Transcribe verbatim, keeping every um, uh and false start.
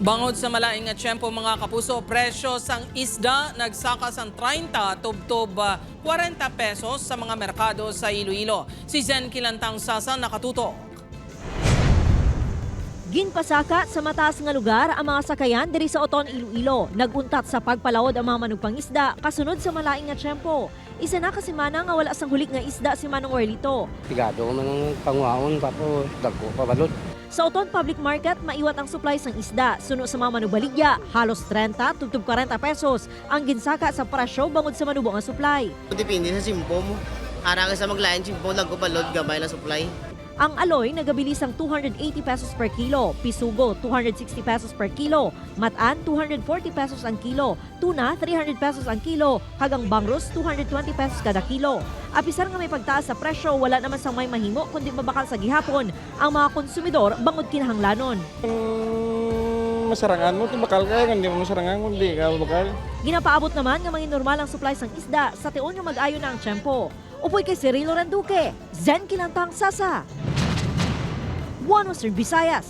Bangod sa malain nga tiyempo, mga kapuso, presyo sang isda nagsaka sang treinta tubtob, ah, kwarenta pesos sa mga merkado sa Iloilo. Si Zen Kilantang Sasa nakatutok. Ginpasaka sa mataas nga lugar ang mga sakayan diri sa Oton, Iloilo. Nag-untat sa pagpalaod ang mga manugpangisda kasunod sa malain nga tiyempo. Isa na ka semana nga wala sang huli nga isda si Manong Orlito. Pigado man ang panguhaon, tapos dagko pa balod. Sa Oton Public Market, maiwat ang supply sang isda. Suno sa mga manubaligya, halos treinta tubtob kwarenta pesos ang ginsaka sa presyo bangod sa manubo nga supply. Depende sa simpo mo. Ara ka sa maglain simpo, dagko balod, gamay lang supply. Ang aloy nagabili sang two hundred eighty pesos per kilo, pisugo two hundred sixty pesos per kilo, matan two hundred forty pesos ang kilo, tuna three hundred pesos ang kilo, kag ang bangros two hundred twenty pesos kada kilo. Apisar nga may pagtaas sa presyo, wala naman sang may mahimo kundi mabakal sa gihapon ang mga konsumidor bangod kinahanglanon. Kung masarangan mo, kung bakal ka, kung di mo masarangan, kung di ka bakal. Ginapaabot naman nga manginnormal ang supply sang isda sa tion nga mag-ayo na ang tiyempo. Upod kay Cirilo Randuque, Zen Kilantang Sasa, One Western Visayas.